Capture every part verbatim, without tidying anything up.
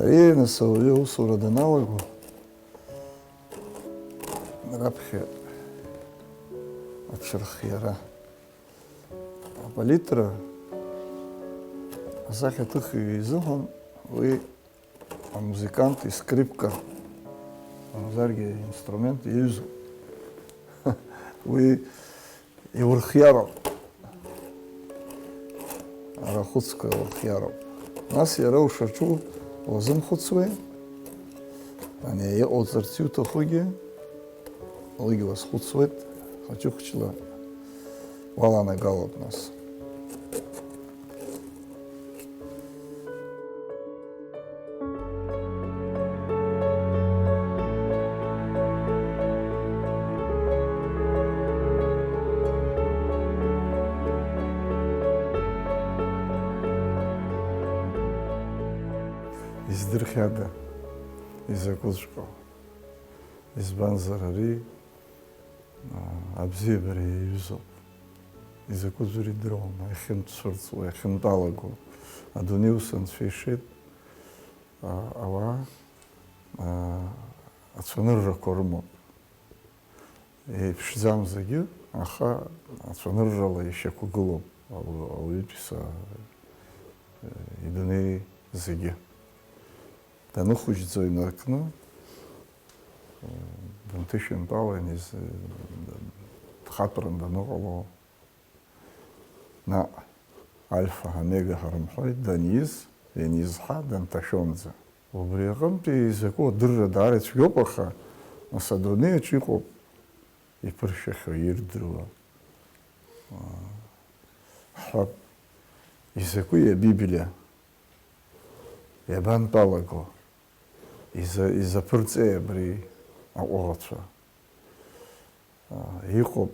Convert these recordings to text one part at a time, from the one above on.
Ари нас ауаҩы аусура даналаго, раԥхьа аҽырхиара, апалитра асахьаҭыхҩы изыҳәан уи амузыкант искрипка, мамзаргьы инструмент иаҩызоуп. Уи иурхиароуп. Арахәыцқәа иурхиароуп. Нас иара ушаҿу уазымхәыцуеи? Ани иҟауҵарц иуҭахугьы, уигьы уазхәыцуеит, хәыҷы-хәыҷла уаланагалоит нас. Издырхиада, изакәыҵәҟьоу? Избанзар, ари, аа, абзиабара иаҩызоуп. Изакәыҵәҟьоу идыруама, иахьынтә цәырҵуа, иахьынтәалаго. Адунеи ус анцәа ишеит, аа, ауаа, аа, ацәаныррақәа рымоуп. Еиԥшӡам зегьы, аха ацәаныррала ишьақәгылоуп ауаҩытәыҩса, э, идунеи зегьы. Даныхәыҷӡо инаркны, э, дынҭышәынтәалан, из-, дхатәран даныҟало, наҟ Альфа Омега ҳәа рымҳәоит, даниз, ианизҳа, данҭашәонӡа. Убри аҟынтәи изакәу адырра даара ицәгьоуп, аха нас адунеи аҿы иҟоуп иԥыршәахьоу, ирдыруа. Ҳҳәап, изакәи Абиблиа? Иабантәалаго? Иза-, изаԥырҵеи абри аҟәыӷацәа? Иҟоуп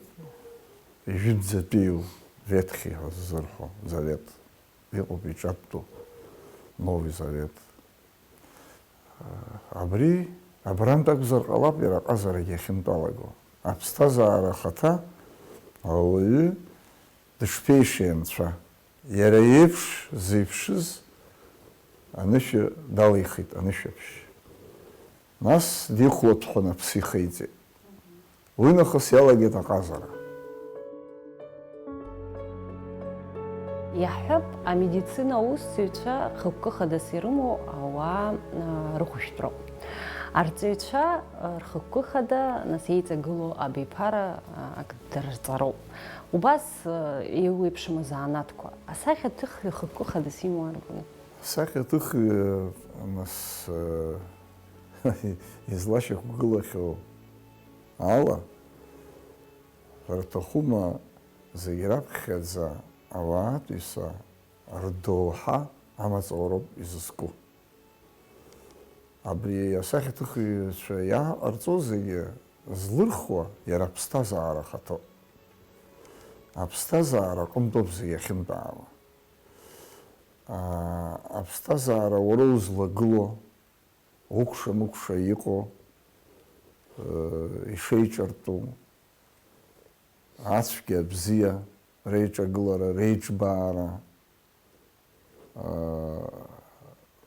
ижәытәӡатәиу, Ветхи ҳәа ззырҳәо, Завет. Иҟоуп иҿатәу, Новый Завет. Абри, абрантә акәзар ҟалап иара аҟазарагьы ахьынтәалаго. Аԥсҭазаара ахаҭа ауаҩы дышԥеишеи анцәа? Иара иеиԥш зеиԥшыз анышә далихит, анышәаԥшь. Нас дихәлатәхон аԥсы ихеиҵеит. Уи нахыс иалагеит аҟазара. Иаҳҳәап, амедицина аусзуҩцәа рхықәкы хадас ирымоу ауаа, а, рыхәышәтәроуп. Арҵаҩцәа, а, рхықәкы хада, нас, еиҵагылоу абиԥара, а, ак дырҵароуп. Убас, а, еиуеиԥшым азанааҭқәа. Асахьаҭыхҩы хықәкы хадас имоу арбану? Асахьаҭыхҩы, нас, а, излашьақәгылахьоу ала, ҳәарҭахума, зегь раԥхьаӡа ауаатәыҩса рдоуҳа амаҵ ауроуп изызку. Абри асахьаҭыхҩцәа иааҟарҵо зегьы злырхуа иара аԥсҭазаара ахаҭоуп. Аԥсҭазаара аҟынтәоуп зегьы ахьынтәаауа. Аа, аԥсҭазаара уара узлагыло, укәша-мыкәша иҟоу, э, ишеиҿартәу, ацәгьа-абзиа реиҿагылара, реиҿбаара, э,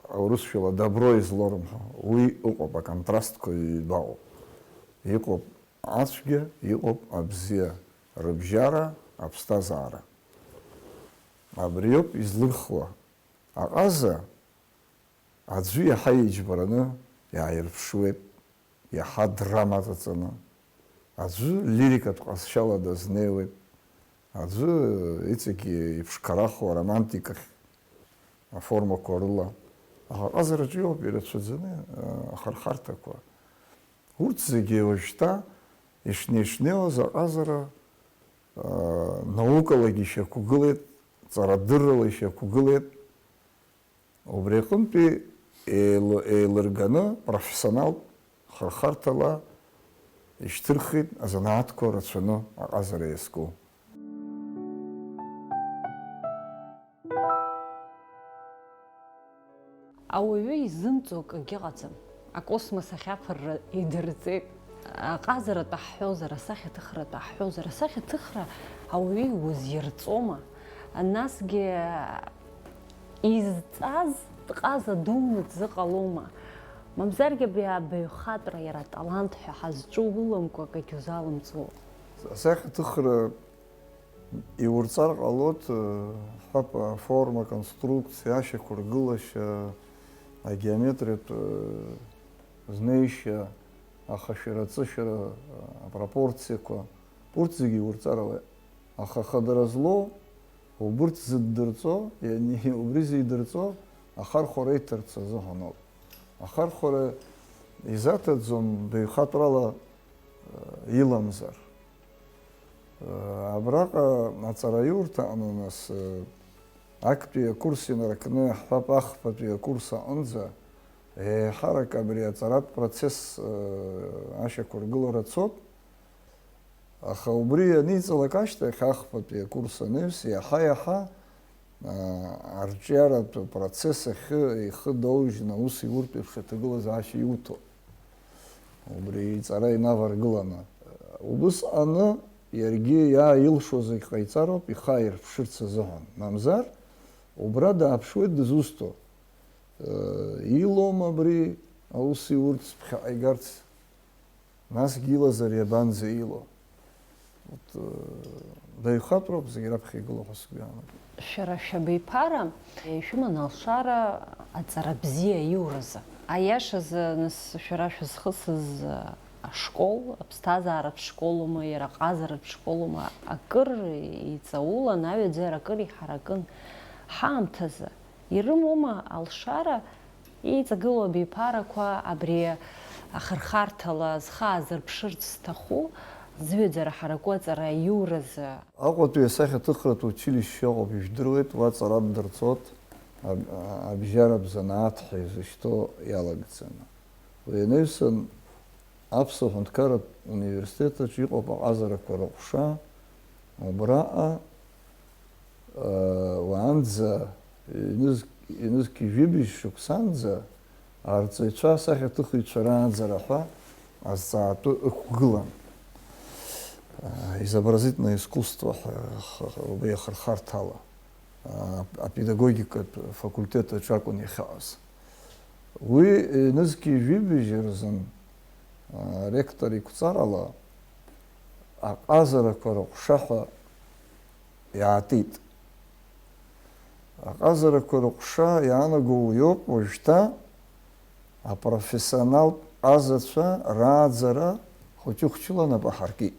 аурысшәала добро и зло рымҳәо, уи ыҟоуп, аконтрастқәа ҩба ыҟоуп. Иҟоуп ацәгьа, иҟоуп абзиа, рыбжьара, аԥсҭазаара. Абриоуп излырхуа. Аҟаза аӡәы иаҳа иџьбараны иааирԥшуеит, иаҳа драма ҵаҵаны. Аӡәы лирикатә ҟазшьала дазнеиуеит, аӡәы иҵегьы иԥшқарахо аромантикахь аформақәа рыла. Аха аҟазараҿы иоуп ирацәаӡаны, а, ахырхарҭақәа. Урҭ зегьы уажәшьҭа ишнеи-шнеиуаз аҟазара, а, наукалагьы ишьақәгылеит, ҵарадыррала ишьақәгылеит. Убри аҟынтәи еилы-, еилырганы профессионалтә хырхарҭала ишьҭырхит азанааҭқәа рацәаны аҟазара иазку. Ауаҩы изымҵо акгьы ыҟаӡам. Акосмос ахь аԥырра идырҵеит. Аҟазаратәы ҳҳәозар, асахьаҭыхратәы ҳҳәозар, асахьаҭыхра ауаҩы иузирҵома? Насгьы изҵаз Дҟаза дуны дзыҟалома? Мамзаргьы абри абаҩхатәра иара аталант ҳәа ҳазҿу уламкәа акагьы узалымҵуо. Асахьаҭыхра иурҵар ҟалоит, ҳҳәап, аформа, аконструкциа, ашьақәыргылашьа, агеометриатә знеишьа, ахашәара, аҵышәара, апропорциақәа, урҭ зегьы иурҵар ауеит. Аха хадара злоу, убырҭ зыддырҵо, иани-, убри зидырҵо ахархәара иҭарц азыҳәан ауп. Ахархәара изаҭаӡом баҩхатәрала, э, иламзар. Э, абраҟа аҵараиурҭа аҟны нас, э, актәи акурс инаркны, ҳҳәап, ахԥатәи акурс аҟынӡа, еиҳарак абри аҵаратә процесс, э, ашьақәыргылара цоит. Аха убри аниҵалак ашьҭахь, ахԥатәи акурс анаҩс, иаҳа-иаҳа, аа, арҿиаратә процесс ахьы ихы доужьны аус иуртә еиԥш аҭагылазаашьа иуҭо, убри иҵара инаваргыланы, убысҟаны иаргьы иааилшо зегь ҟаиҵароуп ихы ааирԥшырц азыҳәан. Мамзар, убра дааԥшуеит дызусҭоу. Илоума абри аус иурц ԥхьаҟа игарц? Насгьы илазар иабанӡа илоу? Вот, э, баҩхатәроуп зегь раԥхьа игылоу ҳәа сгәы иаанагоит. Шәара шәабиԥара ишәыман алшара аҵара бзиа аиуразы. Аиашазы, нас, шәара шәызхысыз ашкол, аԥсҭазааратә школума, иара аҟазаратә школума, акыр иҵаулан, аҩаӡара акыр иҳаракын ҳаамҭазы. Ирымоума алшара иҵагылоу абиԥарақәа абри ахырхарҭала зхы аазырԥшырц зҭаху, зҩаӡара ҳараку аҵара аиуразы? Аҟәатәи асахьаҭыхратә училишьче ыҟоуп, ижәдыруеит, уа ҵара ддырҵоит, аб-, абжьаратә занааҭ ҳәа изышьҭоу иалагӡаны. Уи анаҩсан Аԥсуа ҳәынҭқарратә университет аҿы иҟоуп аҟазарақәа рыҟәша, убраҟа, э, уаанӡа, ҩныз-, ҩнызқь ҩажәибжь шықәсанӡа арҵаҩцәа, асахьаҭыхыҩцәа рааӡара ҳәа азҵаатәы ықәгылан. Э, изобразительное искусство ҳәа х-, х-, убри ахырхарҭала, а, апедагогикатә факультет аҿы акәын иахьыҟаз. Уи ҩнызқь ҩажәибжь рзын, а, ректор иқәҵарала аҟазарақәа рыҟәша ҳәа иаатит. Аҟазарақәа рыҟәша иаанаго уиоуп уажәшьҭа апрофессионалтә ҟазацәа рааӡара хәыҷы-хәыҷыла нап аҳаркит.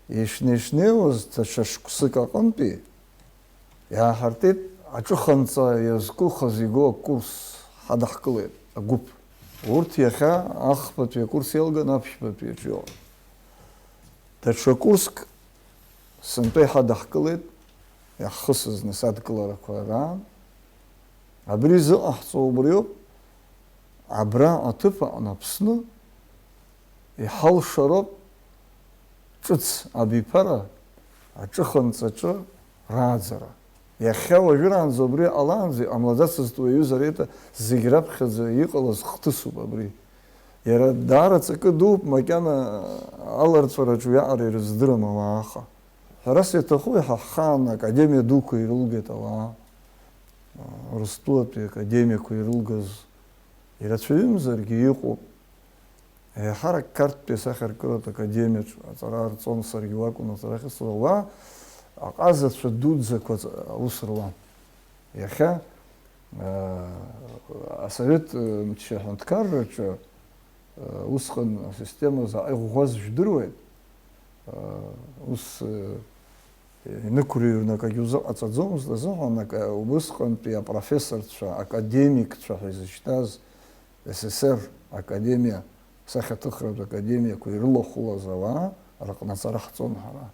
Ишнеи-шнеиуаз даҽа шықәсык аҟынтәи иааҳартит, аҿыханҵа иазку хазы игоу акурс ҳадаҳкылеит агәыԥ. Урҭ иахьа ахԥатәи акурс иалган аԥшьбатәи аҿы иҟан. Даҽа курск сынтәа иҳадаҳкылеит, иаҳхысыз нас адкыларақәа раан. Абри зыҟаҳҵо убриоуп, абра аҭыԥ аҟны Аԥсны иҳалшароуп ҿыц абиԥара аҿыханҵаҿы рааӡара. Иахьа уажәраанӡа убри ҟалаанӡа иҟамлаӡацызт уи аҩыза Рита, зегь раԥхьаӡа иҟалаз хҭысуп абри. Иара даара ҵакы дууп, макьана аларҵәараҿы уиаҟара ирыздырам ауаа аха. Ҳәарас иаҭаху, иаҳа ҳхаан академиа дуқәа ирылгеит ауаа. Урыстәылатәи академиақәа ирылгаз ирацәаҩымзаргьы иҟоуп. Еиҳарак Қарҭтәи асахьаркыратә академиаҿ аҵара арҵон, саргьы уакәын аҵара ахьысуа. Уа аҟазацәа дуӡӡақәа ҵ-, аус руан. Иахьа, аа, асовет, э, мчы аҳәынҭқарраҿы, э, усҟан асистема заҟа иӷәӷәаз жәдыруеит. Э, ус, э, инықәырҩрны акагьы узыҟаҵаӡомызт азыҳәан, ак-, убысҟантәи апрофессорцәа, академикцәа ҳәа изышьҭаз С С С Р академиа, асахьаҭыхратә академиақәа ирылахәылаз ауаа рыҟны аҵара ҳҵон ҳара.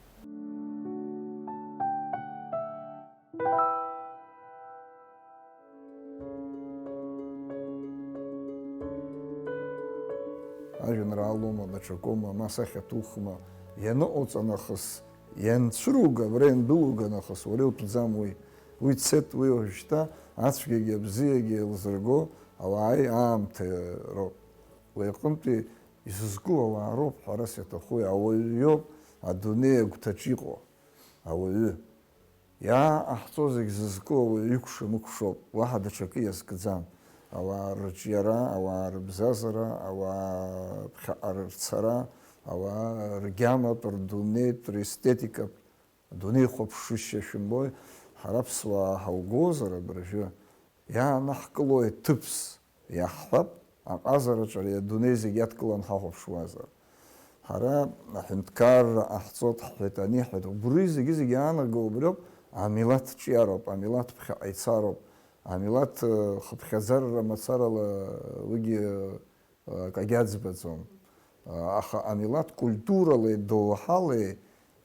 Ажәеинраалоума, даҽакоума, ма сахьаҭухма, ианыҟауҵа нахыс, ианцәыруга, абра иандәылуга нахыс, уара иутәӡам уи. Уи цеит, уи уажәшьҭа ацәгьагьы абзиагьы еилзырго ауааи аамҭеи роуп. Уи аҟынтәи изызку ауаа роуп, ҳәарас иаҭаху, ауаҩы иоуп адунеи агәҭаҿ иҟоу ауаҩы. Иааҟаҳҵо зегь зызку ауаҩы икәша-мыкәшоуп, уаҳа даҽакы иазкӡам. Ауаа рырҿиара, ауаа рыбзазара, ауаа ԥхьаҟа рырцара, ауаа ргьаматә, рдунеитә, рестетикатә, адунеихәаԥшышьа шәымбои, ҳара аԥсуаа ҳаугозар абыржәы, иаанаҳкылои ҭыԥс, иаҳҳәап, аҟазараҿы ари адунеи зегь иадкыланы ҳахәаԥшуазар. Ҳара аҳәынҭқарра ҟаҳҵоит ҳҳәеит, ани ҳҳәеит, убри зегьы-зегьы иаанаго убриоуп, амилаҭ ҿиароуп, амилаҭ ԥхьаҟа ицароуп, амилаҭ, э, хыԥхьаӡарра мацарала уигьы, э, акагьы аӡбаӡом. Э, аха амилаҭ культуралеи доуҳалеи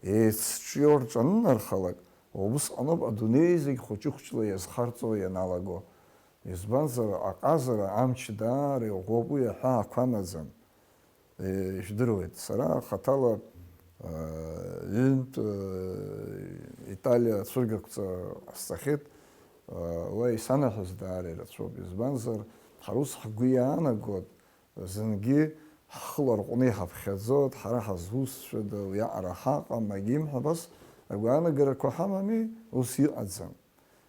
еицҿио рҿанынархалак, убыс ҟаноуп адунеи зегь хәыҷы-хәыҷла иазхарҵо ианалаго. Избанзар, аҟазара амч даара иӷәӷәоуп, уи аҳәаақәа амаӡам. Э, ижәдыруеит, сара хаҭала, э, ҩынтә, э, Италиа ацәыргақәҵа ҟасҵахьеит, э, уа исанаҳәаз даара ирацәоуп, избанзар, ҳара ус ҳгәы иаанагоит, зынгьы ҳхы ларҟәны иҳаԥхьаӡоит, ҳара ҳазусҭцәада, уиаҟара ҳаҟам, агьимҳәа, абас агәаанагарақәа ҳамами, ус иҟаӡам.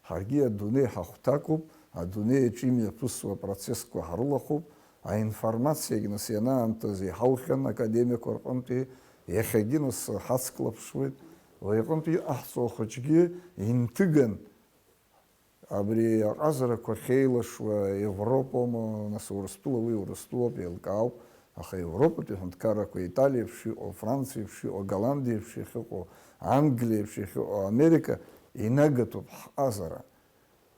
Ҳаргьы адунеи ҳахәҭакуп, адунеи аҿы имҩаԥысуа процессқәа ҳрылахәуп, аинформациагь нас ианаамҭаз иҳаухьан академиақәа рҟынтәи, иахьагьы нас ҳацклаԥшуеит, уи аҟынтәи иҟаҳҵо ахәыҷгьы инҭыган, абри аҟазарақәа ахьеилашуа Европоума, нас Урыстәыла, уи Урыстәылоуп, еилкаауп, аха Европатәи аҳәынҭқаррақәа, Италиа еиԥш иҟоу, Франциа еиԥш иҟоу, Голландиа еиԥш иахьыҟоу, Англиа еиԥш иахьыҟоу, Америка, инагатәуп ҳҟазара.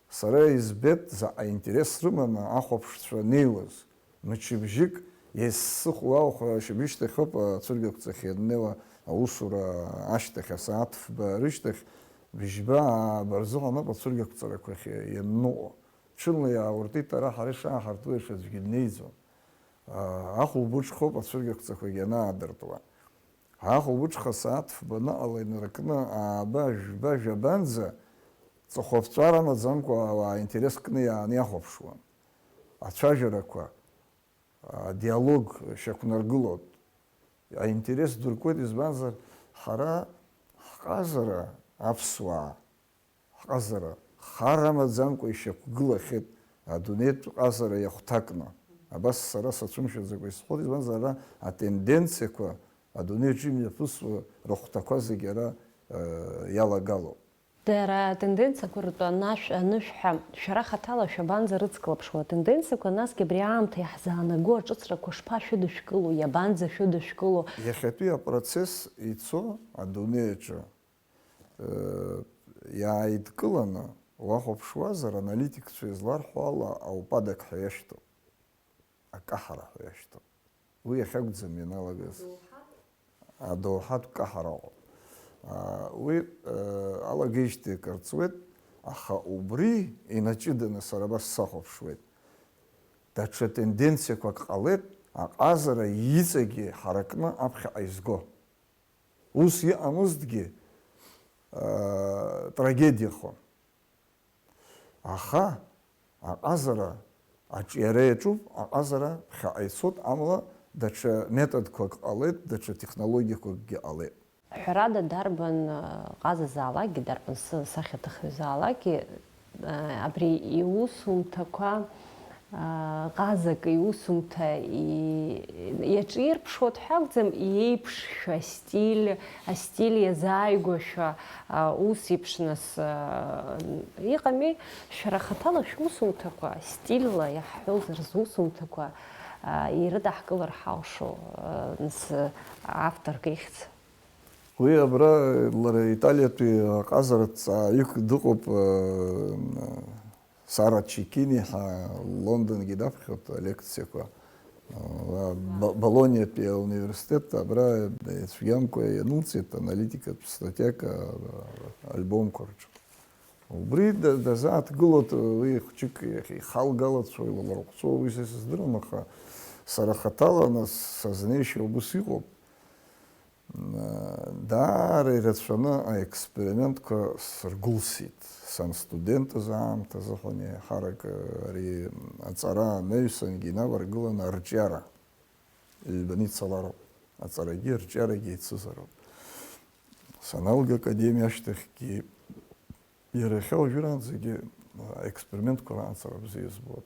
Сара избеит заҟа интерес рыманы ахәаԥшцәа неиуаз. Мчыбжьык, есыху ауха шьыбжьышьҭахьоуп ацәыргақәҵахь ианнеиуа аусура ашьҭахь, асааҭ фба рышьҭахь, бжьба ааба рзыҳәаноуп ацәыргақәҵарақәахь ианныҟәо. Ҽынла иаауртит, ара ҳара ишааҳарту еиԥш аӡәгьы днеиӡом. Ахәылбыҽхоуп ацәыргақәҵақәагьы анаадыртуа. Ахәылбыҽха асааҭ фба ныҟала инаркны, ааба, жәба, жәабанӡа, ҵыхәаԥҵәара амаӡамкәа ауаа интерес кны иааны иахәаԥшуан. Ацәажәарақәа, адиалог шьақәнаргылоит. Аинтерес дыркуеит, избанзар, ҳара ҳҟазара, аԥсуаа, ҳҟазара хар амаӡамкәа ишьақәгылахьеит адунеитә ҟазара иахәҭакны. Абас сара сацәымшәаӡакәа исҳәоит, избанзар, ара атенденциақәа адунеи аҿы имҩаԥысуа рыхәҭақәа зегьы ара, э, иалагалоуп. Дара атенденциақәа ртәы анашә-, анышәҳәа, шәара хаҭала шәабанӡа рыцклаԥшуа? Атенденциақәа, насгьы абри аамҭа иаҳзаанаго аҿыцрақәа шԥашәыдышәкыло, иабанӡа шәыдышәкыло? Иахьатәи апроцесс ицо адунеи аҿы, э, иааидкыланы уахәаԥшуазар, аналитикцәа изларҳәо ала, аупадок ҳәа иашьҭоуп. Акаҳара ҳәа иашьҭоуп. Уи иахьакәӡам ианалагаз. Адоуҳатә каҳара ыҟоуп. А, уи, э, алагеижьҭеи акыр ҵуеит, аха убри инаҷыданы сара абас сахәаԥшуеит. Даҽа тенденциақәак ҟалеит, аҟазара иҵегьы ҳаракны аԥхьаҟа изго. Ус иҟамызҭгьы, э, трагедиахон. Аха аҟазара аҿиара иаҿуп, аҟазара ԥхьаҟа ицоит, амала даҽа методқәак ҟалеит, даҽа технологиақәакгьы ҟалеит. Ҳәарада, дарбан, э, ҟазазаалакгьы, дарбан с-, сахьаҭыхҩазаалакгьы, э, абри иусумҭақәа, э, ҟазак иусумҭа и-, иаҿирԥшуа ҳәа акәӡам, иеиԥшшәа астиль, астиль иазааигәашәа, э, ус еиԥш нас, э, иҟами, шәара хаҭала шәусумҭақәа, стильла иаҳҳәозар зусумҭақәа, э, ирыдаҳкылар ҳалшо, э, нас, э, авторк ихьӡ. Уи абра лара Италиатәи аҟазаратә ҵааҩык дыҟоуп, э, Сара Чикини ҳәа, Лондонгьы даԥхьоит алекциақәа. Э, Бо-, Болониатәи ауниверситет абра ицәгьамкәа ианылҵеит аналитикатә статиак, э, альбомқәа рҿы. Убри да-, дазааҭгылоит, уи хәҷык иахьихалгалацәоу, илаларҟәцәоу, уи са исыздырам, аха сара хаҭала нас сазнеишьа убыс иҟоуп. Даара ирацәаны аекспериментқәа сыргәылсит. Санстудентыз аамҭазы ҳәа, еиҳарак ари аҵара анаҩсангьы инаваргыланы арҿиара ҩбаны ицалароуп. Аҵарагьы арҿиарагьы еицызароуп. Саналга академиа ашьҭахьгьы Иара иахьа уажәраанӡагьы аекспериментқәа раан сара бзиа избоит.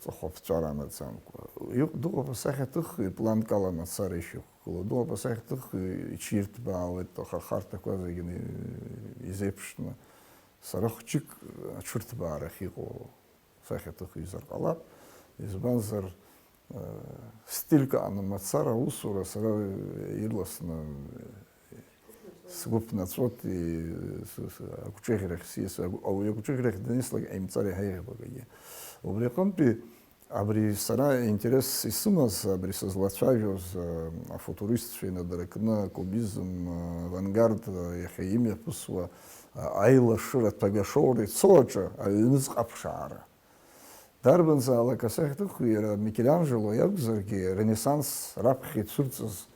Ҵыхәаԥҵәара амаӡамкәа. Иҟ-, дыҟоуп асахьаҭыхҩы планк ала мацара ишьақәгылоу, дыҟоуп асахьаҭыхҩы иҽирҭбаауеит ахырхарҭақәа зегьы ни-, изеиԥшны. Сара хәҷык аҽырҭбаарахь иҟоу сахьаҭыхҩызар ҟалап, избанзар, э, стильк аҟны мацара аусура сара ирласны сгәы ԥнаҵәоит, и-, с-, с-, агәҿыӷьрахь сиас-, агә-, ауаҩы агәҿыӷьрахь данислак ҟаимҵар иаҳа еиӷьуп акгьы. Убри аҟынтәи абри сара интерес исымаз, абри сызлацәажәоз, э, афутуристцәа инадыркны, акубизм, э, авангард, э, иахьа имҩаԥысуа, э, аилашыратә агашоура ицо аҿы аҩныҵҟа аԥшаара. Дарбанзаалак асахьаҭыхҩы иара Микеланџело иакәзаргьы, Ренессанс раԥхьа ицәырҵыз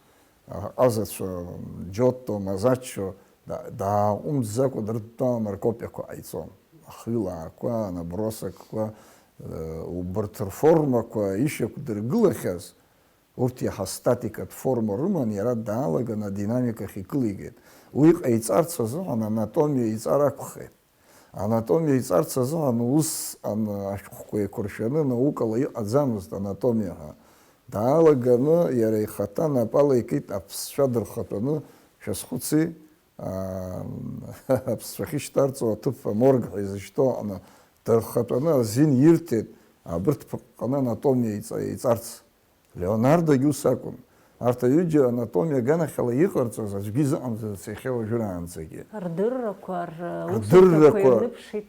аҟазацәа Џьотто, Мазаччо да-, дааҟәымҵӡакәа дрыдтәалан ркопиақәа ҟаиҵон. Ахҩылаақәа, анабросокқәа, э, убарҭ рформақәа ишьақәдыргылахьаз, урҭ иаҳа статикатә форма рыман, иара даалаган адинамикахь икылигеит. Уи ҟаиҵарц азыҳәан анатомиа иҵар акәхеит. Анатомиа иҵарц азыҳәан усҟан ашәҟәқәа еиқәыршәаны наукала иҟаӡамызт анатомиа ҳәа. Даалаганы иара ихаҭа напала икит аԥсцәа дырхатәаны, шәазхәыци, аа, аԥсцәа ахьышьҭарҵо аҭыԥ аморг ҳәа изышьҭоу аҟны дырхатәаны азин ирҭеит абырҭ ԥыҟҟаны анатомиа иҵа-, иҵарц. Леонардогьы ус акәын. Арҭ аҩыџьа анатомиа аганахьала иҟарҵаз аӡәгьы изыҟамҵаӡац иахьа уажәраанӡагьы. Рдыррақәа, русумҭақәа Рдыррақәа ирныԥшит.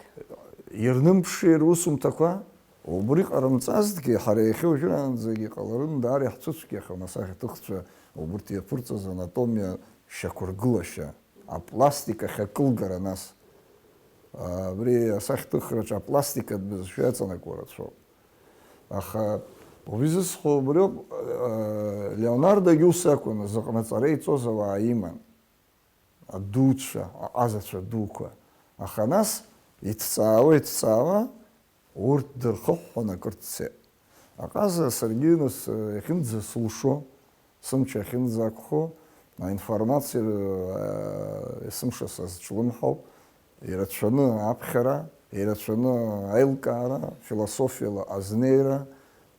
Ирнымԥши русумҭақәа? Убри ҟарымҵазҭгьы, ҳара иахьа уажәраанӡагьы иҟаларын, даара иаҳцәыцәгьахьан асахьаҭыхцәа убырҭ иаԥырҵаз анатомиа шьақәыргылашьа, апластика ахь акылгара нас. Абри асахьаҭыхраҿы апластикатә бызшәа иаҵанакуа рацәоуп. Аха уи зысҳәо убриоуп, э, Леонардогьы ус акәын, зыҟны ҵара иҵоз ауаа иман, адуцәа, аҟазацәа дуқәа. Аха нас иҭҵаауа, иҭҵаауа, урҭ дырхыҳәҳәон акыр дцеит. Аҟаза саргьы нас, э, иахьынӡасылшо, сымч ахьынӡақәхо, аинформациа, э, есымша сазҿлымҳауп, ирацәаны аԥхьара, ирацәаны аилкаара, философиала азнеира,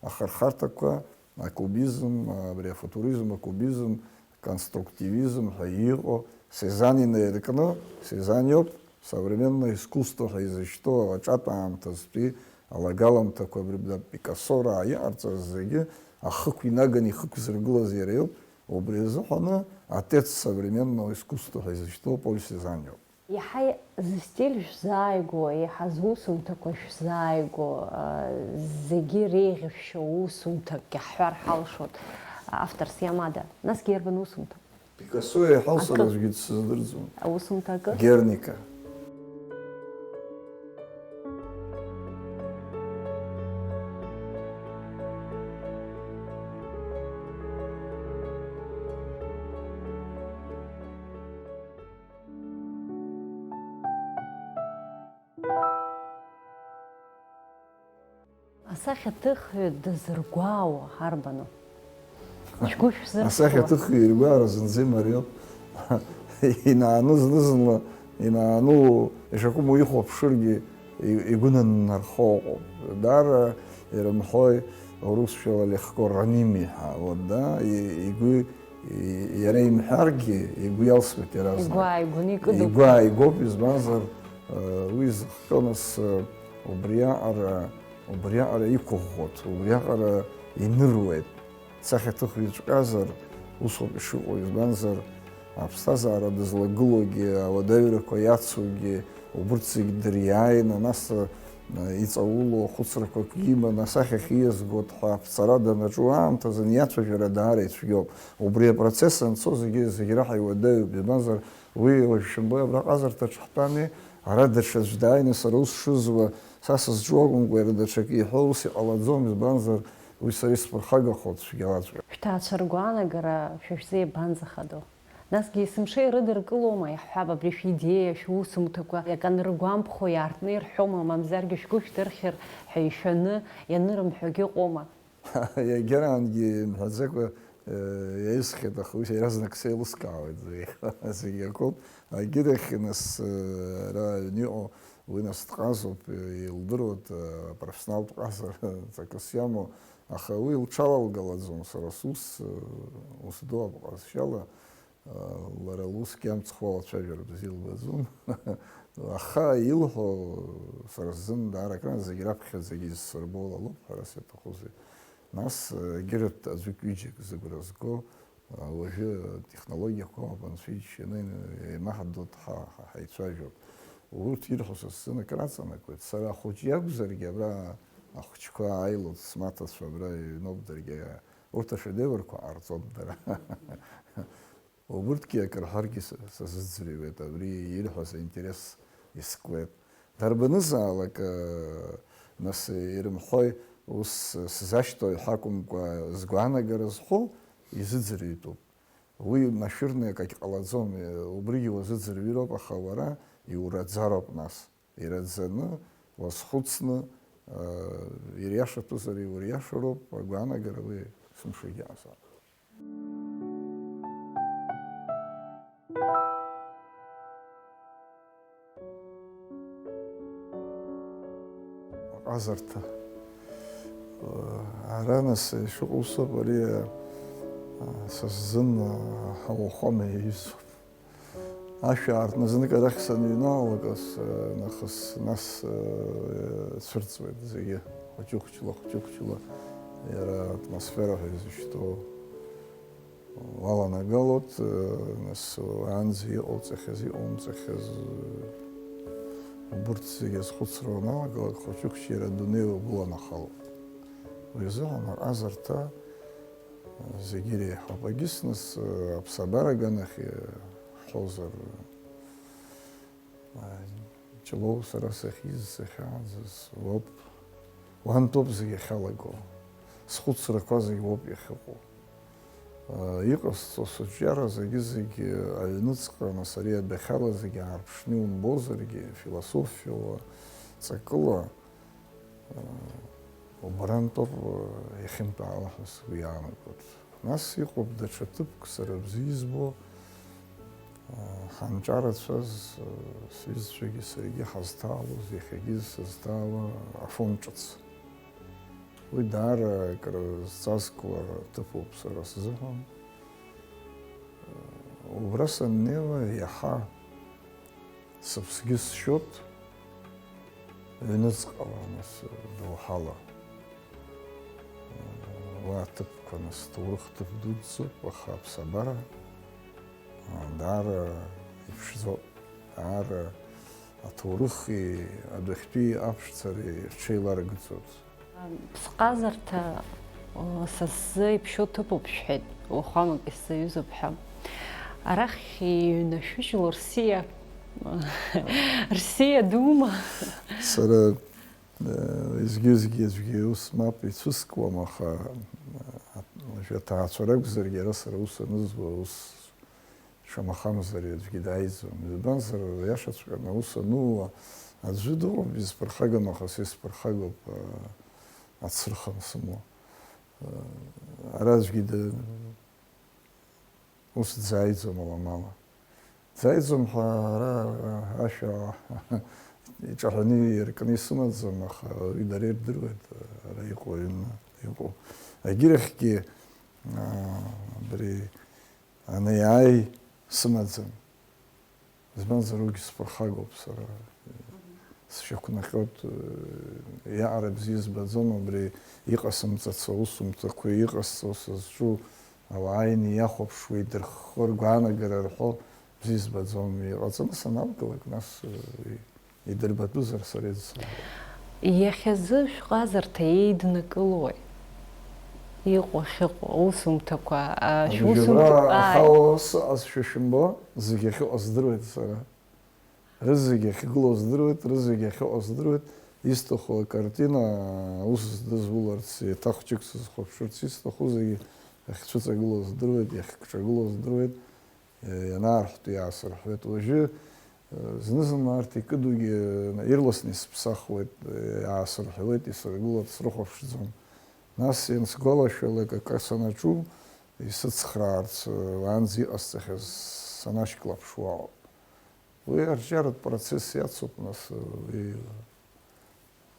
ахырхарҭақәа, акубизм, абри афутуризм, акубизм, конструктивизм ҳәа иҟоу, Сезанн инаиркны, Сезанн иоуп, современное искусство ҳәа изышьҭоу аҿатә аамҭазтәи алагаламҭақәа абри Пикассораа иҟарҵаз зегьы ахықә инаганы ихықәзыргылаз иара иоуп, убри азыҳәаны отец современного искусства ҳәа изышьҭоу Поль Сезанн иоуп. Иаҳа зыстиль шәзааигәоу, еиҳа зусумҭақәа шәзааигәоу, а, зегьы реиӷьышәшьоу усумҭакгьы ҳҳәар ҳалшоит, авторс иамада. Насгьы иарбан усумҭоу? Пикассо еиҳау сара Акы. Аӡәгьы дсыздырӡом. Аусумҭа акы? Герника. Асахьаҭыхҩы дызыргәаауа арбану? Шәгәы шәзырхьуа? Асахьаҭыхҩы иргәаара зынӡа имариоуп. Инаану зны-зынла, инаану, ишакәым уихәаԥшыргьы, и-, игәы наннархо ыҟоуп. Даара ирымҳәои, урысшәала легко ранимый ҳәа, вот, да, и-, игәы, и-, иара имҳәаргьы, игәы иалсуеит иаразнак. Игәы ааигәаны икыдуп. Игәы ааигәоуп, избанзар, э, уи зыхҟьо нас, э, убриаҟара, убриаҟара иқәыӷәӷәоит, убриаҟара иныруеит. Сахьаҭыхҩыҵәҟьазар, усоуп ишыҟоу, избанзар, аԥсҭазаара дызлагылоугьы, ауадаҩрақәа иацугьы, убырҭ зегь дыриааины, нас, э, иҵаулоу ахәыцрақәак иманы, асахьахь ииазгоит ҳәа аԥҵара данаҿу аамҭазын иацәажәара даара ицәгьоуп. Убри апроцесс анцо зегьы, зегь раҳа иуадаҩуп, избанзар, уи уажә шәымбои абра ҟазарҭаҿ ҳтәами, ара даҽаӡә дааины сара ус шызуа, са сызҿу акәымкәа, иара даҽакы иҳәо ус иҟалаӡом, избанзар, уи сара исԥырхагахоит цәгьалаҵәҟьа. Шәҭаацәа ргәаанагара шәа шәзы иабанӡахадоу? Насгьы есымша ирыдыркылома, иаҳҳәап, абри шәидеиа, шәусумҭақәа, иаканрыгәамԥхо иаартны ирҳәома, мамзаргьы шәгәы шәдырхьыр ҳәа ишәаны ианырымҳәогьы ыҟоума? Иагьараангьы имҳәаӡакәа Еисхьеит, аха уи иаразнак сеилыскаауеит, зегь, зегь акоуп. Агьырахь, нас, ара аҩны иҟоу, уи нас дҟазоуп, илдыруеит, профессионалтә ҟазара ҵакыс иамоу, аха уи лҽалалгалаӡом, сара сус, ус ду ауп ҟазшьала, лара лусгьы амцхә алацәажәара бзиа лбаӡом. Аха илҳәо сара сзын даара акран, зегь раԥхьаӡагьы изсырбо ла лоуп, ҳәарас иаҭахузеи. Нас, егьырҭ аӡәык ҩыџьак зыгәра зго, уажәы атехнологиақәа ауп, анцәа иџьшьаны еимаҳдоит, ҳа, ҳа, ҳаицәажәоит. Урҭ ирҳәо са сзын акыр аҵанакуеит. Сара ахәыҷы иакәзаргьы, абра ахәыҷқәа ааилоит, смаҭацәа абра иҩноуп даргьы, урҭ ашедеврқәа ҟарҵоит дара. Убырҭгьы акыр ҳәаргьы са, сазыӡырҩуеит, абри ирҳәаз аинтерес искуеит. Дарбанызаалак, э, нас ирымҳәои, ус сзашьҭоуи ҳәа акәымкәа, згәаанагара зху изыӡырҩтәуп. Уи машәырны акагь ҟалаӡом, э, убригьы уазыӡырҩыроуп, аха уара иураӡароуп нас. Ираӡаны, уазхәыцны, э, ириашатәызар иуриашароуп, агәаанагара уи сымшагьы аҟазаап. Аҟазарҭа. Ара нас ишыҟоу усоуп, ари, а, са сзын, а, ауахәама иаҩызоуп. Ашә аартны знык арахь саныҩналалак, ас, а, нахыс, нас, а, цәырҵуеит зегьы, хәыҷы-хәыҷла, хәыҷы-хәыҷла, иара атмосфера ҳәа изышьҭоу. Уаланагалоит, э, нас уаанӡа иҟауҵахьаз, иҟоумҵахьаз, э, убырҭ зегьы азхәыцра уаналагалак, хәыҷы-хәыҷы иара адунеи угәыланахалоит. Уи азыҳәан аҟазарҭа, э, зегьы иреиҳауп. Егьыс нас, э, аԥсабара аганахь иаҳҳәозар, Ҷлоу сара сахьиз, сахьааӡаз уоуп. Уантәоуп зегь ахьалаго. Схәыцрақәа зегь уоуп иахьыҟоу. Иҟасҵо сыҿиара зегьы-зегь аҩныҵҟа, нас ари адәахьала зегь аарԥшны иумбозаргьы, философиала, ҵакыла, Убарантәоуп иахьынтәаала ҳәа сгәы иаанагоит. Нас иҟоуп даҽа ҭыԥк, сара бзиа избо, ҳанҿарацәаз, сҩызцәагьы саргьы ҳазҭаалоз, иахьагьы сызҭаауа Афон ҿыц. Уи даара акры зҵазкуа ҭыԥуп сара сзыҳәан. Убра саннеиуа иаҳа Сыԥсгьы сшьоит, ҩныҵҟала, нас, доуҳала. Уа аҭыԥқәа, нас, ҭоурых ҭыԥ дуӡӡоуп, аха аԥсабара, даара иԥшӡоуп, даара аҭоурыхи адәахьтәи аԥшӡареи рҽеиларгӡоит. Ԥсҟазарҭа, о, са сзы иԥшьоу ҭыԥуп шәҳәеит, уахәамак исзаҩызоуп ҳәа. Арахь иҩнашәыжьло рсиа, рсиа дума? Сара, э, изгьы-изгьы аӡәгьы ус мап ицәыскуам, аха, э, уажәы аҭаацәа ракәзаргьы, ара сара ус анызуа, ус Шамахамзар аӡәгьы дааиӡом. Избанзар, иашаҵәҟьаны аус анууа аӡәы дыҟоуп, изԥырхагам, аха са исԥырхагоуп, а, ацырхым сымоу. А, ара аӡәгьы д-, ус дзааиӡом аламала. Дзааиӡом ҳәа ара ашәа иҿаҳәаны иркны исымаӡам, аха уи дара ирдыруеит, ара иҟоу аҩны иҟоу. Агьырахьгьы, а, абри Ани иааи, сымаӡам. Избанзар, уигьы сԥырхагоуп сара. Сшьақәнаҟьоит, иаҟара бзиа збаӡом абри иҟасымҵац аусумҭақәа, иҟасҵо сызҿу, ауаа ааины иахәаԥшуа, идырххо, ргәаанагара рҳәо бзиа збаӡом. Иҟаҵаны саналгалак, нас, Идырбатәызар сара идсылбо. Иахьазы шәҟазарҭа еиднакылои? Иҟоу ахьыҟоу, аусумҭақәа, а, шәусумҭақәа, Абжьабра ааи. Ахала сыҟазшәа шәымбо, зегь ахьыҟоу здыруеит сара. Рызегь ахьгылоу здыруеит, рызегь ахьыҟоу здыруеит. Исҭаху акартина, аус здызуларц, еиҭах хәҷык сызхәаԥшырц исҭаху зегьы ахьцәыҵагылоу здыруеит, иахькҿагылоу здыруеит. Ианаарҳәтәы иаасырҳәуеит. Уажәы, зны-зынла арҭ икыдугьы ирласны исыԥсахуеит, иаасырҳәуеит, исыргылоит, срыхәаԥшӡом. Нас иансгәалашәалак акы санаҿу, исыцхраарц, уаанӡа иҟасҵахьаз санашьклаԥшуа ауп. Уи арҿиаратә процесс иацуп, нас, уи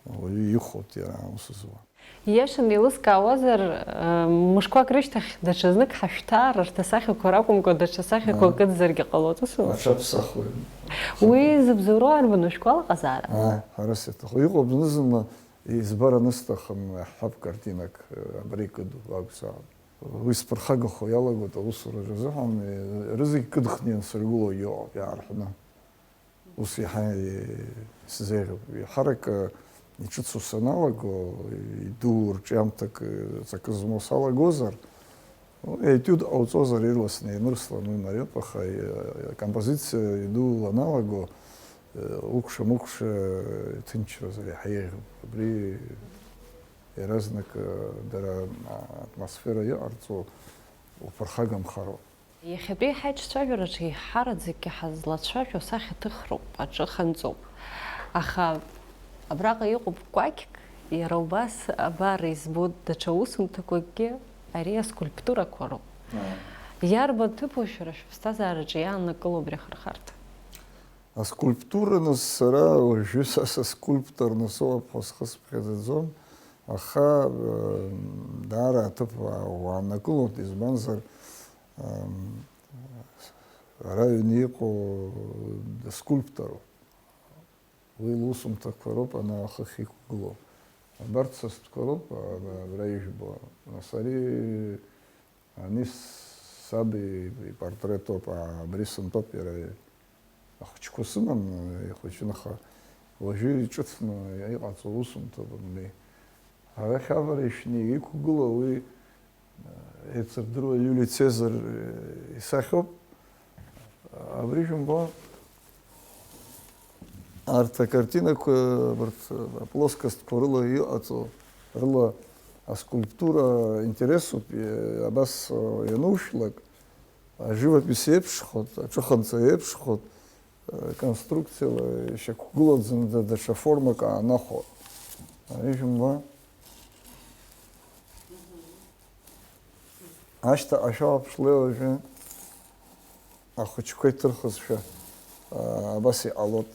уаҩы ихәоит иара аус зуа. Ииашаны еилыскаауазар, э, мышқәак рышьҭахь даҽазнык ҳашәҭаар, арҭ асахьақәа ракәымкәа, даҽа сахьақәак Ага. ыӡзаргьы ҟалоит, усума? Аҽаԥсахуеит. Уи зыбзоуроу арбану, шәгәалаҟазаара? Ааи, ҳәарас иаҭаху. Иҟоуп зны-зынла избар анысҭахым, иаҳҳәап, картинак, э, абра икыду акәзаап. Уи сԥырхагахо иалагоит аусураҿы азыҳәан, э, рызегь кыдхны иансыргыло иҟоуп, иаарҳәны. Ус иаҳа, э, исзеиӷьуп. Еиҳарак, э, иҿыцу саналаго, идуу рҿиамҭак, э, ҵакы змоу салагозар, ну, етиуд ҟауҵозар, ирласны ианырслан уи мариоуп, аха, э, акомпозициа идуу аналаго, э, укәша-мыкәша, э, иҭынчразар иаҳа еиӷьуп. Абри иаразнак, э, дара, а, атмосфера иҟарҵо уԥырхагамхароуп. Иахьатәи ҳаиҿцәажәараҿы еиҳараӡакгьы ҳазлацәажәо асахьаҭыхроуп, аҿы ханҵоуп. Аха абраҟа иҟоуп кәакьк, иара убас абар избоит даҽа усумҭақәакгьы, ари аскульптурақәа роуп. Ааи. Иарбан ҭыԥу шәара шәыԥсҭазаараҿы иааннакыло абри ахырхарҭа? Аскульптура, нас, сара уажәы са саскульпторны соуп ҳәа схы сыԥхьаӡаӡом, аха, э, даара аҭыԥ уа-, уааннакылоит, избанзар, Ам, ара аҩны иҟоу дыскульпторуп. Уи лусумҭақәа роуп ана ахыхь иқәгылоу. Абарҭ са стәқәа роуп, а, абра ижәбо. Нас ари ани саб ипортрет ауп, а, абри сынтәоуп иара ахәыҷқәа сыман, ихәыҷын, аха уажәы иҿыцны иҟаҵоу усумҭоуп, абни. Арахь авара ишәны иқәгылоу уи Еицырдыруа Иулиа Цезар исахьоуп. Абри жәымбо, арҭ акартинақәа, абарҭ аплоскостқәа рыла иҟаҵоу, рыла аскульптура интересуп, абас ианушәлак, аживопись еиԥшхоит, аҽыханҵа еиԥшхоит, конструкциала ишьақәгылаӡаны даҽа формак аанахәо. Ари жәымбо. Ашьҭахь ашәаԥшлеи уажәы ахәыҷқәа иҭырхызшәа, аа, абас иҟалоит.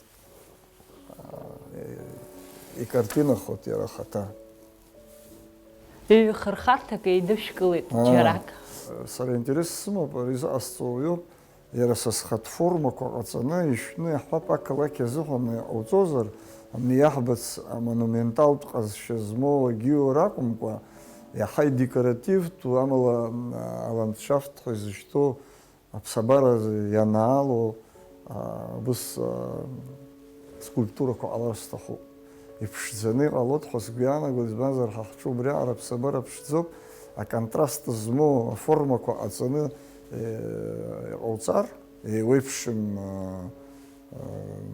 Аа, икартинахоит иара ахаҭа. Ҩ-хырхарҭак еидышәкылеит, аа, џьарак. Сара интерес сымоуп, ари зыҟасҵо уаҩуп. Иара са схатә формақәа ҟаҵаны ишәны иаҳҳәап, ақалақь азыҳәан иҟауҵозар, абни иаҳбац амонументалтә ҟазшьа змоу агьиура акәымкәа, иаҳа идекоративтәу, амала, м, аландшафт ҳәа изышьҭоу аԥсабара ианаало, а, убыс, а, скульптурақәа ҟалар сҭахуп. Иԥшӡаны иҟалоит ҳәа сгәы иаанагоит, избанзар, ҳа ҳҿы убриаҟара аԥсабара ԥшӡоуп, аконтраст змоу аформақәа ҟаҵаны, э, иҟауҵар, еиуеиԥшым, э, э,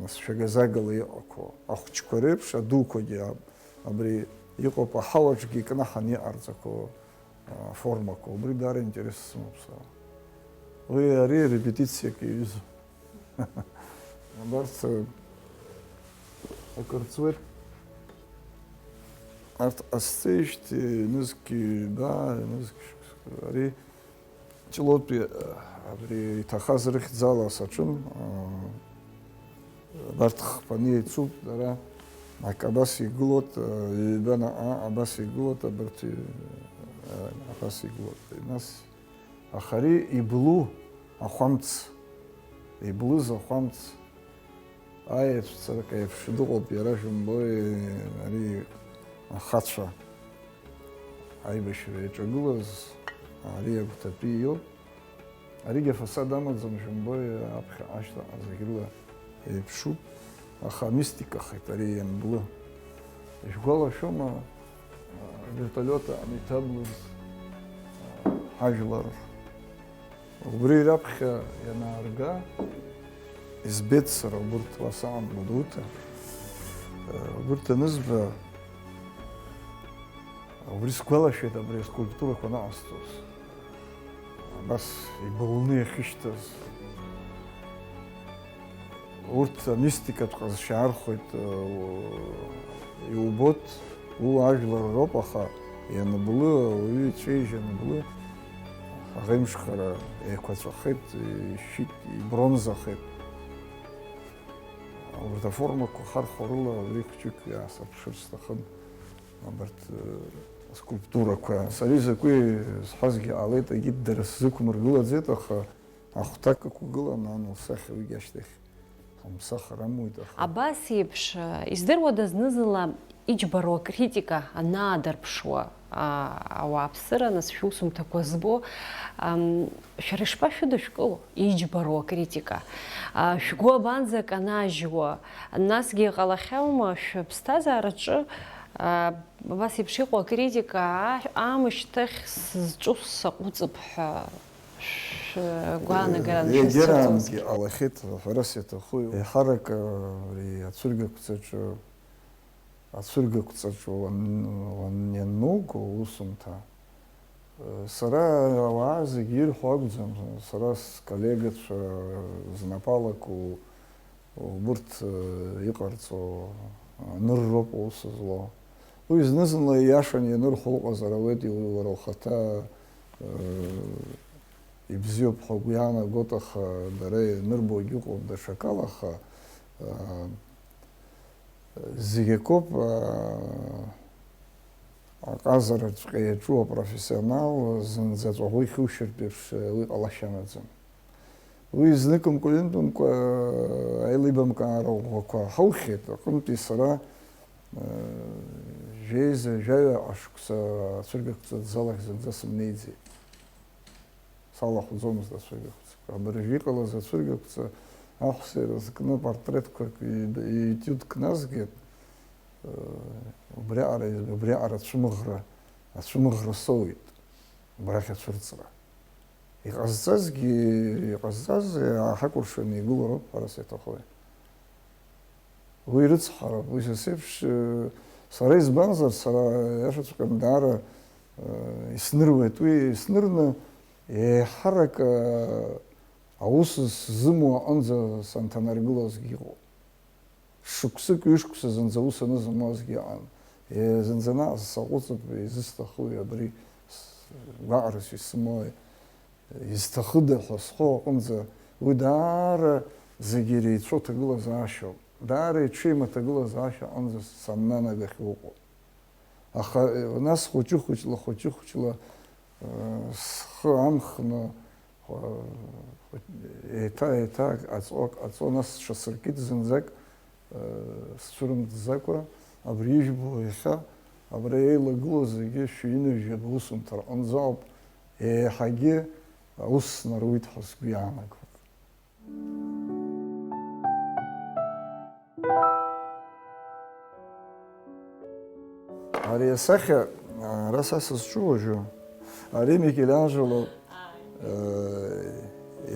нас шәагазагала иҟақәоу, ахәыҷқәа реиԥш, адуқәагьы аб-, абри иҟоуп, аҳауаҿгьы икнаҳан иҟарҵақәоу. Аформақәа, убри даара интерес сымоуп сара. Уи ари репетициак иаҩызоуп. Абарҭ, э, акыр ҵуеит. Арҭ ҟасҵеижьҭеи ҩнызқь ҩба, ҩнызқь шықәса, ари Ҷлоутәи, э, абри иҭахаз рыхьӡала саҿын, э, Абарҭ хԥаны еицуп, дара, ак абас игылоит, ҩба наҟ-ааҟ абас игылоит, абарҭ, ҩ-, абас игылоит. Нас аха ари иблу ахәамц, иблыз ахәамц, аеҵәцарак еиԥш дыҟоуп, иара, жәымбои, ари ахацәа аибашьра иаҿагылаз, ари агәҭатәи иоуп. Аригьы афасад амаӡам, жәымбои, аԥхьаҟа ашьҭахьҟа зегь рыла еиԥшуп, аха мистикахеит ари ианблы. Ишәгәалашәома, а, вертолиот аан иҭаблыз, а, ҳажәлар? Убри раԥхьа ианаарга, избеит сара убырҭ, уа саан Гәдоуҭа. А, убырҭ анызба, Убри сгәалашәеит абри аскульптурақәа анаҟасҵоз. Абас ибылны иахьышьҭаз. Урҭ амистикатә ҟазшьа архәеит, э, иубоит, уи ажәлар роуп, аха ианблы, ауаҩы иҵәеижь ианблы, Аӷеимшхара еиқәаҵәахеит, ишьит, ибронзахеит. Урҭ аформақәа хархәа рыла абри хәҷык иаасырԥшыр сҭахын. Абарҭ, э, скульптурақәа. Сара изакәи зҳәазгьы ҟалеит, егьит дара сзықәмыргылаӡеит, аха ахәҭак ықәгылан, ан лсахьа уигьы ашьҭахь ҳамԥсахыр амуит, аха. Абас еиԥш, э, издыруада зны-зынла иџьбароу акритика анаадырԥшуа, а, ауааԥсыра, нас шәусумҭақәа збо, ам, шәара ишԥашәыдышәкыло иџьбароу акритика? А, шәгәы абанӡа канажьуа, насгьы иҟалахьоума шәыԥсҭазаараҿы, а, абас еиԥш иҟоу акритика, а-, аамышьҭахь сызҿу саҟәыҵып ҳәа шәгәаанагара аншәызцәырҵуазгьы? Егьараангьы ҟалахьеит, ҳәарас иаҭаху, еиҳарак, а, ари ацәыргақәҵаҿы, ацәыргақәҵаҿы уан-, уан-, иануго аусумҭа, сара ауаа зегьы ирҳәо акәӡам, сара сколлегацәа знапалаку убырҭ, э, иҟарҵо анырроуп аус злоу. Уи зны-зынла ииашаны ианырҳәо ыҟазар ауеит, иу-, уара ухаҭа, э, ибзиоуп ҳәа угәы иаанагоит, аха дара ианырбогьы ыҟоуп даҽакала, аха, э, зегь акоуп, э, аҟазараҵәҟьа иаҿу апрофессионал зынӡа ҵәаӷәа ихьушьартә еиԥш, э, уи ҟалашьа амаӡам. Уи зныкымкәа-ҩынтәымкәа аилибамкаара ӷәӷәақәа ҳаухьеит, аҟынтәи сара, э, жәеиза, жәаҩа ашықәса ацәыргақәҵатә залахь зынӡа сымнеиӡеит. Салахәӡомызт ацәыргақәҵақәа. Абыржәы иҟалаз ацәыргақәҵа аҳәса ирызкны портретқәак и-, иетиудк назгеит, э, убриаҟара, убриаҟара ацәымӷра, ацәымӷра соуит, убрахь ацәырҵра. Иҟазҵазгьы, иҟазҵаз аҳакәыршаны игылароуп ҳәарас иаҭахуи. Уи рыцҳароуп, уи са сеиԥш, э, сара избанзар, сара иашаҵәҟьаны даара, э, исныруеит уи, иснырны еиҳарак, э, аус сзымуа аҟынӡа санҭанаргылазгьы иҟоуп. Шықәсык, ҩышықәса зынӡа ус анызымуазгьы ыҟан. Е, зынӡа наҟ саҟәыҵып, изысҭахуи абри, с-, гәаҟрас исымои, изҭахыда ҳәа схы аҟынӡа, уи даара зегьы иреицәоу ҭагылазаашьоуп, даара иҽеим аҭагылазаашьа аҟынӡа саннанагахьоу ыҟоуп. Аха, э, нас хәыҷы-хәыҷла, хәыҷы-хәыҷла, э, схы амхны, еиҭа, еиҭа аҵо, аҵо, нас сҽасыркит зынӡак, э, сцәырымҵӡакәа, абри ижәбо иахьа, абра еилагылоу зегьы шәҩынҩажәаба усумҭа рҟынӡа ауп, еиҳагьы аус снаруит ҳәа сгәы иаанагоит. Ари асахьа, ара са сызҿу уажәы, ари Микеланџело, э,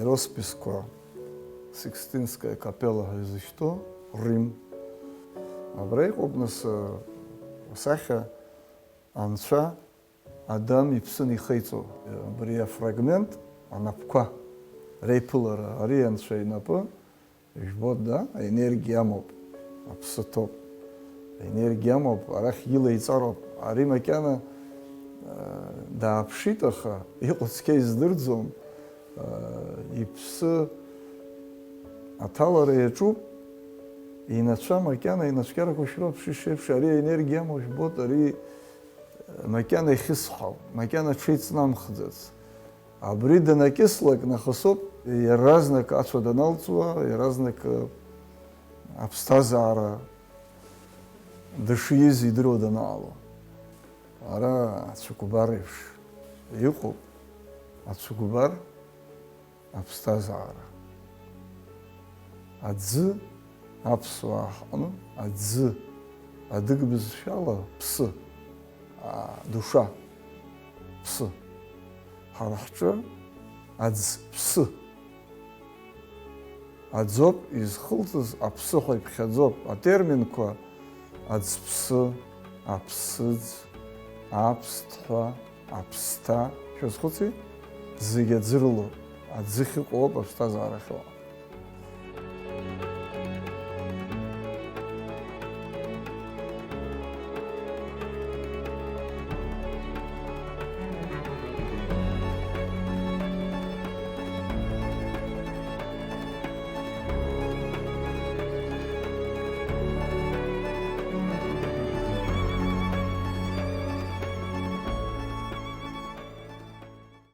иросписқәа, Сикстинская капелла ҳәа изышьҭоу, Рим. Абра иҟоуп, нас, э, асахьа Анцәа Адам иԥсы анихеиҵо, абри афрагмент, анапқәа реиԥылара, ари Анцәа инапы, ижәбоит, да, аенергиа амоуп, аԥсы ҭоуп, аенергиа амоуп, арахь илеиҵароуп, ари макьана, а, дааԥшит, аха иҟоу цқьа издырӡом, а, иԥсы аҭалара иаҿуп, инацәа макьана, инацәкьарақәа шәрыԥшишь еиԥш, ари аенергиа амоу жәбоит, ари макьана ихьысҳау, макьана ҽеиҵнамхӡац. Абри данакьыслак нахысоуп, иаразнак ацәа даналҵуа, иаразнак, э, аԥсҭазаара дышиз идыруа данаало. Ара ацәыкәбар еиԥш иҟоуп, ацәыкәбар аԥсҭазаара. Аӡы, аԥсуаа ҳҟны аӡы, адык бызшәала ԥсы, а, душа, ԥсы. Ҳара ҳҿы аӡԥсы. Аӡоуп изхылҵыз, аԥсы ҳәа иԥхьаӡоуп атерминқәа аӡԥсы, аԥсыӡ, аԥсҭҳәа, аԥсҭа, шәазхәыци? Зегь аӡы рылоуп, аӡы ахьыҟоуп аԥсҭазаара ахьыҟоу.